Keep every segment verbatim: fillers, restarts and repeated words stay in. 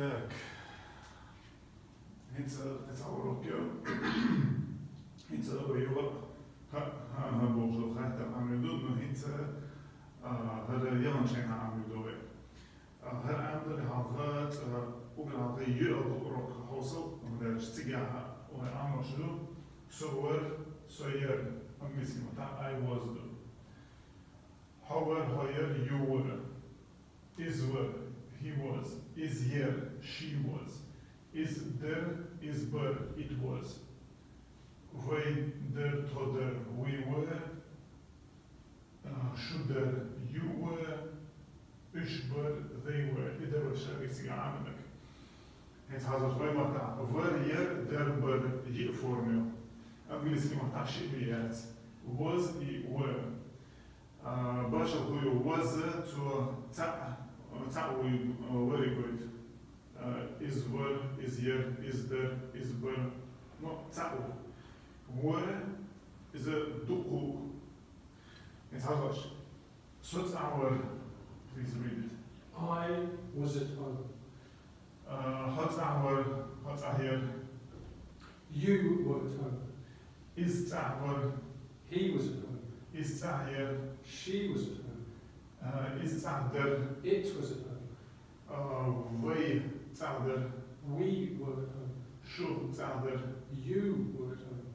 Так. ХӀинца, хӀинца урок я. ХӀинца вай юха, ха, ха, ха, боху хаттар Ӏамийна ду, но хӀинца, а, хӀара ялан шайна Ӏамийна ду вай. А, хӀара Ӏамийна дале хьалха, цкъа уггар хьалха йоӀал урок хьовсал, хӀунда аьлча цигахь вай Ӏамош ду, со вар, со яр, английски маттахь I was ду. Хьо вар, хьо яр, you were. Из вар, he was. Из яр, she was. Из дер, из бар, it was. Вай дер, тхо дер, we were. А, шу дер, you were. Уьш бар, they were. И дар вай шаргициг Ӏаминарг. ХӀинца хьажал вай маттахь вар, яр, дер, бар йиъ форма ю. Английски маттахь шиъ бен яц. Was и were. А, башхалла хӀун ю, was цо цхьаъ, цхьаъ вуй, а, варий гойту. А, из вар, из яр, из дар, из бар. Ну, цхьаъ ву. Were иза дукха ву. ХӀинца хьажал. Со цӀахь вар. Please read it. I was at home. А, хьо цӀахь вар, хьо цӀахь яр. You were at home. Из цӀахь вар. He was at home. Из цӀахь яр. She was at home. А, из цӀахь дер. It was at home. А, вай цӀахь дер. We were at home. Шу цӀахь дер. You were at home.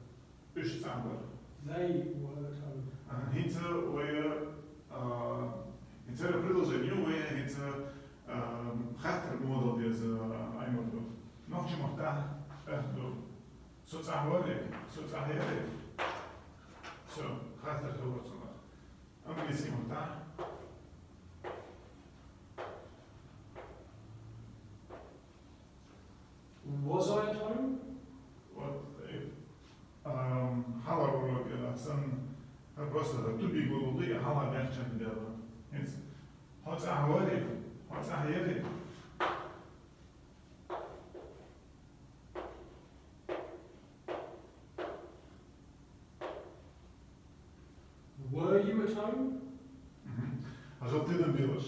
Уьш цӀахь дер. They were at home. А, хӀинца вай, а, хӀинца предложени ю вай, хӀинца, а, хаттар муха дала деза, а, Ӏамор ду. Нохчийн маттахь аьтто ду. Со цӀахь варий? Со цӀахь ярий? Всё, хаттар хилла цунах. Английски маттахь. Was I at home? Вот, э, ам, хьалхара урок, э, сан, э, просто тупик ву, и хьалха бехчан дела. ХӀинца. Хьо цӀахь варий? Хьо цӀахь ярий? Were you at home? Мгм. Хьажал, тидам белаш.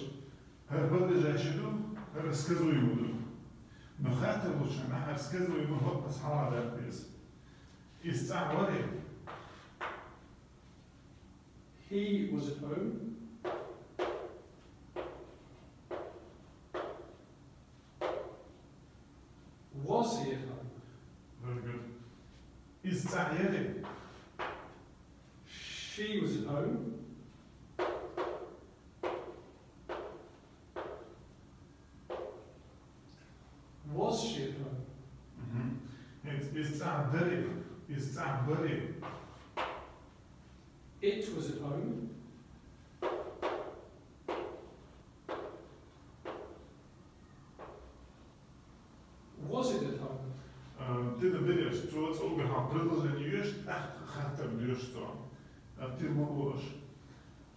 ХӀара подлежащее ду, хӀара сказуемое ду. Но хаттар лучше, нах хӀара сказуемое хӀокхуза хьалха даккха деза. Из цӀахь варий? He was at home. Was he at home? Very good. Из цӀахь ярий? She was at home. Was she at home? Мгм. Из, из цӀахь дарий? Из цӀахь барий? It was at home. Was it at home? Э, тидам белаш, цо цӀа уггар хьалха предложени йоьшу, тӀаккха хаттар доьшу цо. Э, тидам ма бу аша.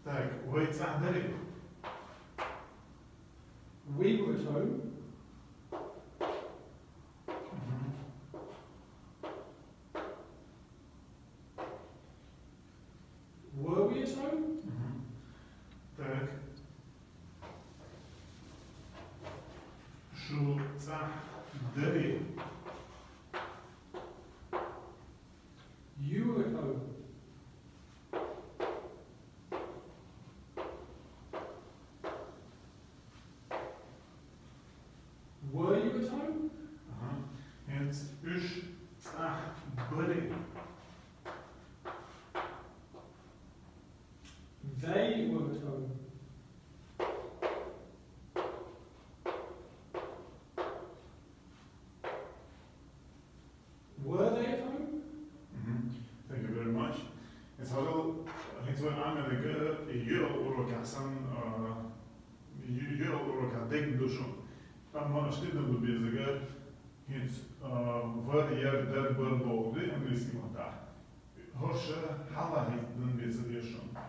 Так, вай цӀахь дарий? We were at home. Мгм. Were we at home? Мгм. Так. Шу цӀахь дарий? You were at home. Were you at home? Ага. ХӀинца уьш цӀахь барий? They were at home. Were they at home? Мгм. Thank you very much. ХӀинца хьажал, хӀинца вай Ӏамийнарг йоӀал урокехь санна, а, йо-, йоӀал урокехь дегна ду шуна. Амма аша тидам бу безарг, хӀинца, а, вар, яр, дар, бар бохург ду английски маттахь. ХӀорш хьалха хӀиттина беза деза шуна.